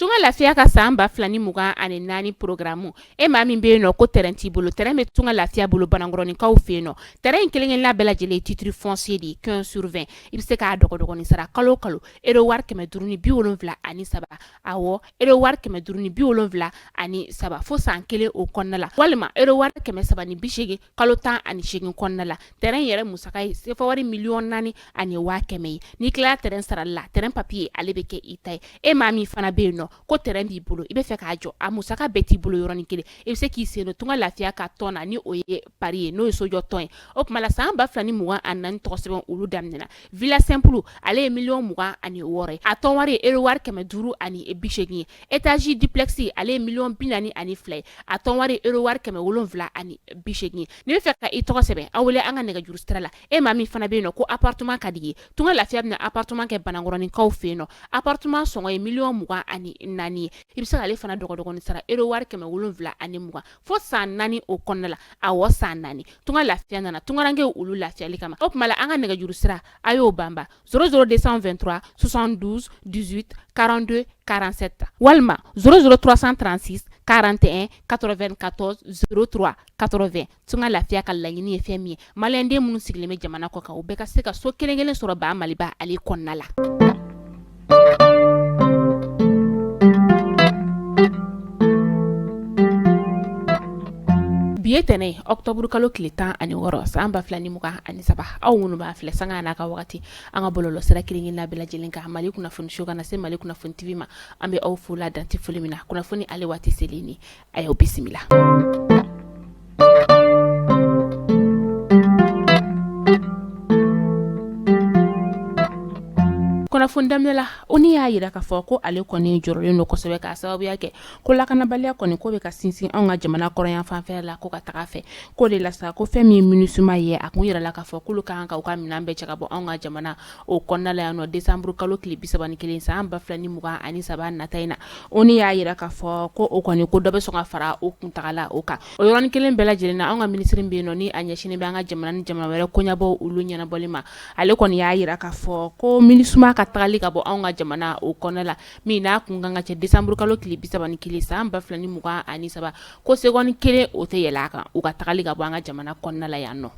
Tunga lafiya ka san 2024 programme e maa min bɛ yen nɔ ko terrain t'i bolo, terrain bɛ Tunga lafiya bolo Banankɔrɔninkaw fɛ yen nɔ. Terrain in kelen-kelenna bɛɛ lajɛlen ye titre foncier de ye 15 sur 20. I bɛ se k'a dɔgɔdɔgɔnin sara kalo o kalo euro wari 573, awɔ euro wari 573 fo san kelen o kɔnɔna la, walima euro wari 380 kalo 18 kɔnɔna la. Terrain yɛrɛ musaka ye sefa wari 4,1 million ye. N'i tilala terrain sarali la, terrain papier ale bɛ kɛ i ta ye. E maa min fana bɛ yen nɔ ko terrain b'i bolo, i bɛ fɛ k'a jɔ, a musaka bɛɛ t'i bolo yɔrɔnin kelen, i bɛ se k'i sen don Tunga lafiya ka tɔn na, ni o ye pari ye, n'o ye sojɔ tɔn ye. O tuma la san 2024 tɔgɔ sɛbɛn olu daminɛna. Villa simple ale ye 26 million ye, a tɔn wari ye euro wari 580 ye. Étage duplex ale ye 42 million ye, a tɔn wari ye euro wari 780 ye. N'i bɛ fɛ ka i tɔgɔ sɛbɛn, aw wele an ka nɛgɛjuru sira la. E maa min fana bɛ yen nɔ ko appartement ka di ye, Tunga lafiya bɛna appartement kɛ Banankɔrɔninkaw fɛ yen nɔ. Appartement sɔngɔ ye 24 million ye. I bɛ se k'ale fana dɔgɔdɔgɔnin sara euro wari 720 fo san 4 o kɔnɔna la. Awɔ, san 4. Tunga lafiya nana tungarankew olu lafiyali kama. O tuma la an ka nɛgɛjuru sira, a y'o banba 00 223 72 18 42 47 walima 00 336 41 94 03 80. Tunga lafiya ka laɲini ye fɛn min ye, maliyɛnden minnu sigilen bɛ jamana kɔ kan, u bɛɛ ka se ka so kelen kelen sɔrɔ ba Maliba ale kɔnɔna la. Bi ye tɛnɛn ye, octobre kalo tile 16 san 2023. Aw minnu b'a filɛ sanga n'a ka wagati an ka bɔlɔlɔ sira kelen kelenna bɛɛ lajɛlen kan, Mali kunnafoni so ka na se Mali kunnafoni TV ma, an bɛ aw fo la dan tɛ foli min na. Kunnafoni ale waati selen ni a y'aw bisimila. Kunnafoni daminɛ la, ONU y'a jira k'a fɔ ko ale kɔni jɔrɔlen don kosɛbɛ k'a sababuya kɛ ko lakanabaliya kɔni ko bɛ ka sinsin anw ka jamana kɔrɔn fanfɛ la ko ka taga fɛ. Ko de la sa, ko fɛn min MINUSMA ye, a kun yirala k'a fɔ k'olu ka kan ka u ka minɛn bɛɛ cɛ ka bɔ anw ka jamana o kɔnɔna la yan nɔ décembre kalo tile 31 san 2023 nata in na. ONU y'a jira k'a fɔ ko o kɔni ko dɔ bɛ sɔn ka fara o kuntagala o kan. O yɔrɔnin kelen bɛɛ lajɛlen na, anw ka minisiri bɛ yen nɔ ni a ɲɛsinnen bɛ an ka jamana ni jamana wɛrɛ koɲɛbɔ olu ɲɛnabɔli ma, ale kɔni y'a jira k'a fɔ ko MINUSMA ka tagali ka bɔ anw ka jamana o kɔnɔna la, min n'a kun kan ka cɛ décembre kalo tile 31 san 2023, ko seconde kelen o tɛ yɛlɛ a kan, u ka tagali ka bɔ an ka jamana kɔnɔna la yan nɔ.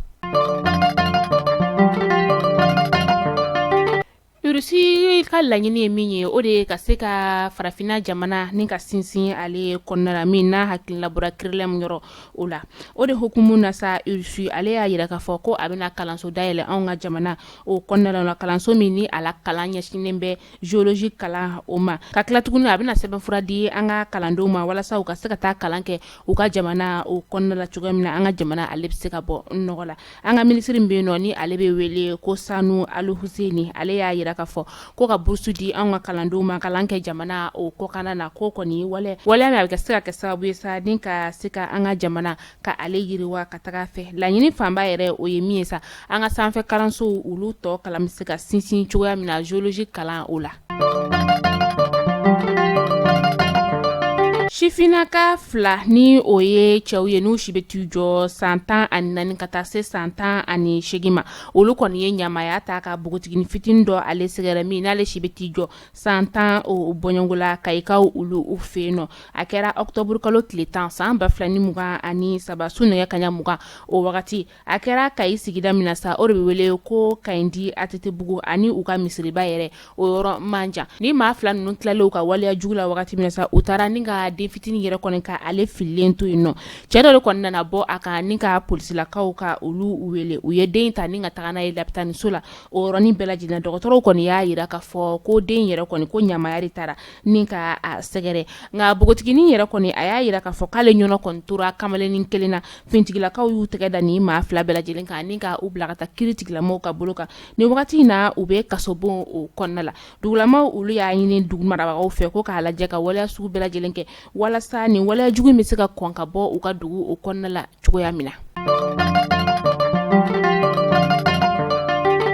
Russie ka laɲini ye min ye, o de ye ka se ka farafinna jamana ni ka sinsin ale kɔnɔna la, min n'a hakilila bɔra Kremlin yɔrɔ o la. O de hukumu na sa, Russie ale y'a jira k'a fɔ ko a bɛna kalanso dayɛlɛ anw ka jamana o kɔnɔna la, kalanso min ni a la kalan ɲɛsinnen bɛ géologie kalan o ma. Ka tila tuguni, a bɛna sɛbɛnfura di an ka kalandenw ma walasa u ka se ka taa kalan kɛ u ka jamana o kɔnɔna la cogoya min na an ka jamana ale bɛ se ka bɔ nɔgɔ la. An ka minisiri min bɛ yen nɔ ni ale bɛ wele ko Sanu Alhuseni, ale y'a jira k'a fɔ ko ka bourse di anw ka kalandenw ma kalan kɛ jamana o kɔkanna na, ko kɔni waleya min a bɛ se ka kɛ sababu ye sa ni ka se ka an ka jamana ka ale yiriwa ka taga fɛ. Laɲini fanba yɛrɛ o ye min ye sa, an ka sanfɛ kalansow olu tɔ kalan bɛ se ka sinsin cogoya min na géologie kalan o la. Sifinnaka fila ni o ye cɛw ye n'u si bɛ t'u jɔ san 14 ka taa se san 18 ma, olu kɔni ye ɲamaya ta ka npogotiginin fitinin dɔ ale sɛgɛrɛ, min n'ale si bɛ t'i jɔ san 10 o bɔɲɔgɔnko la, Kayikaw olu u fɛ yen nɔ. A kɛra octobre kalo tile 10 san 2023 su nɛgɛ kaɲa 20 o wagati. A kɛra Kayi sigida min na sa, o de bɛ wele ko Kayindi ATT bugu ani u ka misiriba yɛrɛ o yɔrɔ man jan. Ni maa fila ninnu tilalen u ka waleya jugu la wagati min na sa, u taara ni ka den fitinin yɛrɛ kɔni ka ale fililen to yen nɔ. Cɛ dɔ de kɔni nana bɔ a kan ni ka polisilakaw ka olu wele. U ye den ta ni ka taga n'a ye lapitaniso la o yɔrɔnin bɛɛ lajɛlen. Dɔgɔtɔrɔw kɔni y'a jira k'a fɔ ko den yɛrɛ kɔni ko ɲamaya de taara ni ka a sɛgɛrɛ. Nka npogotiginin yɛrɛ kɔni a y'a jira k'a fɔ k'ale ɲɔnɔ kɔni tora kamalennin kelen na. Finitigilakaw y'u tɛgɛ da nin maa fila bɛɛ lajɛlen kan ni ka u bila ka taa kiiritigilamaw ka bolo kan. Nin wagati in na, u bɛ kasobon o kɔnɔna la. Dugulamaw olu y'a ɲini dugu marabagaw fɛ ko k'a lajɛ ka waleya sugu bɛɛ lajɛlen kɛ walasa nin waleya jugu in bɛ se ka kɔn ka bɔ u ka dugu o kɔnɔna la cogoya min na.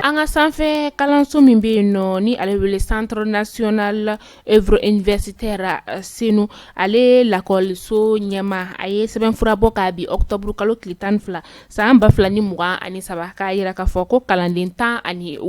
An ka sanfɛ kalanso min bɛ yen nɔ ni ale wele Centre national œuvre universitaire CENOU, ale lakɔliso ɲɛmaa, a ye sɛbɛnfura bɔ k'a bi octobre kalo tile 12 san 2023, k'a jira k'a fɔ ko kalanden 17,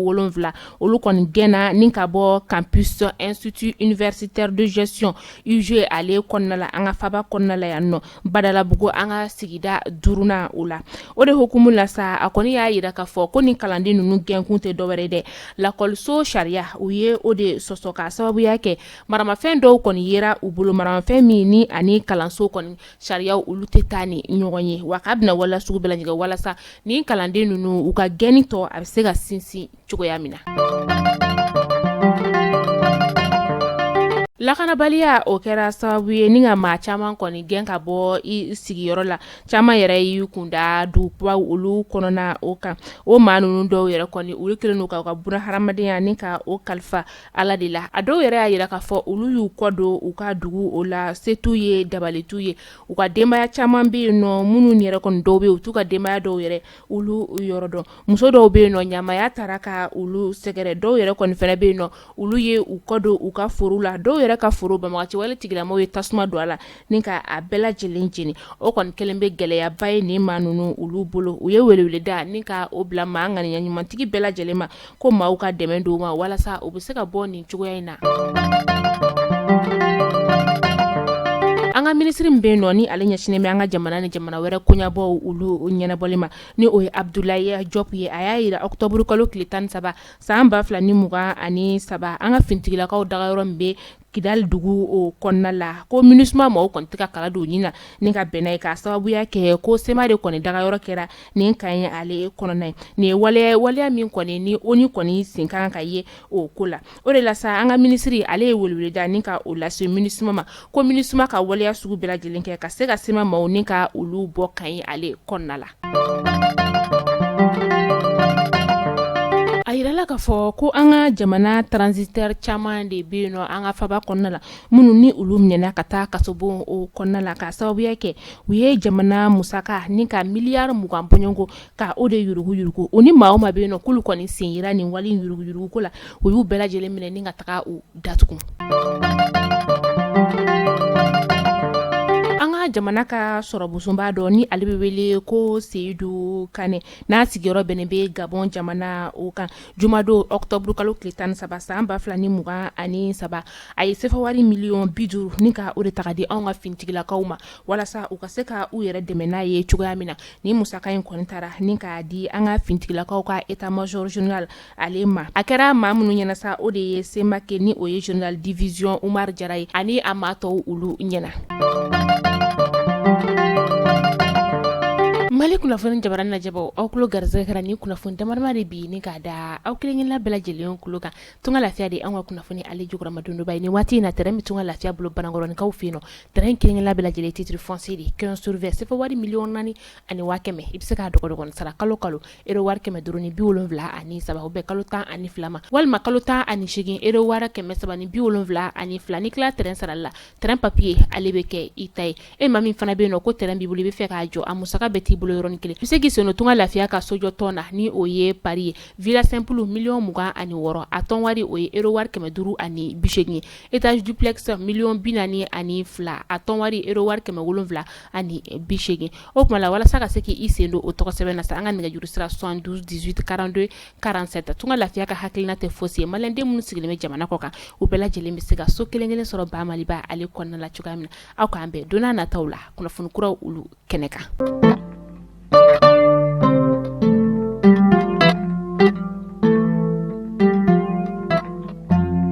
olu kɔni gɛnna ni ka bɔ campus Institut universitaire de gestion IUG ale kɔnɔna la, an ka faba kɔnɔna la yan nɔ Badalabugu, an ka sigida duurunan o la. O de hukumu la sa, a kɔni y'a jira k'a fɔ ko ni kalanden ninnu gɛnkun tɛ dɔwɛrɛ dɛ, lakɔliso sariya u ye o de sɔsɔ k'a sababuya kɛ maramafɛn dɔw kɔni yera u bolo, maramafɛn min ni ani kalanso kɔni sariya olu tɛ taa ni ɲɔgɔn ye, wa k'a bɛna waleya sugu bɛɛ lajɛlen walasa ni kalanden ninnu u ka gɛnni tɔ a bɛ se ka sinsin cogoya min na. Lakanabaliya o kɛra sababu ye ni ka maa caman kɔni gɛn ka bɔ i sigiyɔrɔ la. Caman yɛrɛ y'i kunda dugubaw olu kɔnɔna o kan. O maa ninnu dɔw yɛrɛ kɔni, olu kɛlen don ka u ka buna hadamadenya ni ka o kalifa Ala de la. A dɔw yɛrɛ y'a jira k'a fɔ olu y'u kɔ don u ka dugu o la, se t'u ye, dabali t'u ye. U ka denbaya caman bɛ yen nɔ, minnu yɛrɛ kɔni dɔw bɛ yen, u t'u ka denbaya dɔw yɛrɛ olu yɔrɔ dɔn. Muso dɔw bɛ yen nɔ, ɲamaya taara ka olu sɛgɛrɛ. Dɔw yɛrɛ kɔni fana bɛ yen nɔ, olu ye u kɔ don u ka foro la. Dɔw yɛrɛ ka foro, banbagaci wale tigilamɔgɔw ye tasuma don a la ni ka a bɛɛ lajɛlen jeni. O kɔni kɛlen bɛ gɛlɛyaba ye nin maa ninnu olu bolo. U ye weleweleda ni ka o bila maa ŋaniya ɲumantigi bɛɛ lajɛlen ma, ko maaw ka dɛmɛ don u ma walasa u bɛ se ka bɔ nin cogoya in na. An ka minisiri min bɛ yen nɔ ni ale ɲɛsinnen bɛ an ka jamana ni jamana wɛrɛ koɲɛbɔw olu ɲɛnabɔli ma, ni o ye Abdoulaye Diop ye, a y'a jira octobre kalo tile 13 san 2023, an ka finitigilakaw dagayɔrɔ min bɛ Kidali dugu o kɔnɔna la, ko MINUSMA maaw kɔni tɛ ka kala don ɲin na ni ka bɛn n'a ye, k'a sababuya kɛ ko CMA de kɔni dagayɔrɔ kɛra nin camp in ale kɔnɔna ye. Nin ye waleya min kɔni ni ONU kɔni sen kan ka ye o ko la. O de la sa, an ka minisiri ale ye weleweleda ni ka o lase MINUSMA ma, ko MINUSMA ka waleya sugu bɛɛ lajɛlen kɛ ka se ka CMA maaw ni ka olu bɔ camp in ale kɔnɔna la. A yirala k'a fɔ ko an ka jamana transitaire caman de bɛ yen nɔ an ka faba kɔnɔna la, minnu ni olu minɛna ka taa kasobon o kɔnɔna la, k'a sababuya kɛ u ye jamana musaka ni ka miliyari 20 bɔɲɔgɔnko ka o de yuruguyurugu. O ni maa o maa bɛ yen nɔ k'olu kɔni sen yera nin wale yuruguyurugu ko la, u y'u bɛɛ lajɛlen minɛ ni ka taga u datugu. An ka jamana ka sɔrɔbusonba dɔ ni ale bɛ wele ko Seyidu Kanɛ, n'a sigiyɔrɔ bɛnnen bɛ Gabon jamana o kan, jumadon octobre kalo tile 13 san 2023, a ye sefawari miliyɔn 50 ni ka o de ta ka di anw ka finitigilakaw ma walasa u ka se ka u yɛrɛ dɛmɛ n'a ye cogoya min na. Ni musaka in kɔni taara ni k'a di an ka finitigilakaw ka état major général ale ma. A kɛra maa minnu ɲɛna sa, o de ye CMAC, ni o ye général division Umar Jara ye, ani a maa tɔw olu ɲɛna. Mali kunnafoni jabaranin lajɛbaw, aw tulo garisɛgɛ kɛra ni kunnafoni damadama de bi ni k'a da aw kelenkelenna bɛɛ lajɛlen tulo kan. Tunga Lafiya de an ka kunnafoni ale jukɔrɔmadondonba ye nin waati in na. Terrain bɛ Tunga Lafiya bolo Banankɔrɔninkaw fɛ yen nɔ. Terrain kelenkelenna bɛɛ lajɛlen titre foncier de 15 sur 20, sefa wari 4,100,000. I bɛ se k'a dɔgɔdɔgɔnin sara kalo kalo euro wari 573, o bɛ kalo 12 ma, walima kalo 18 euro wari 372. N'i tila terrain sarali la, terrain papier ale bɛ kɛ i ta ye. E maa min fana bɛ yen nɔ ko terrain b'i bolo, i bɛ fɛ k'a jɔ, a musaka bɛɛ t'i bolo yɔrɔnin kelen, i bɛ se k'i sen don Tunga Lafiya ka sojɔ tɔn na, ni o ye pari ye. Villa simple 26 miliyɔn, a tɔn wari o ye euro wari 580 ye. Étage duplex 42 miliyɔn, a tɔn wari euro wari 780. O tuma la, walasa ka se k'i sen don o tɔgɔ sɛbɛn na sa, an ka nɛgɛjuru sira 72 18 42 47. Tunga Lafiya ka hakilina tɛ fosi ye, maliyɛnden minnu sigilen bɛ jamana kɔ kan, u bɛɛ lajɛlen bɛ se ka so kelen kelen sɔrɔ ba Maliba ale kɔnɔna la cogoya min na. Aw k'an bɛn don n'a nataw la kunnafoni kuraw olu kɛnɛ kan.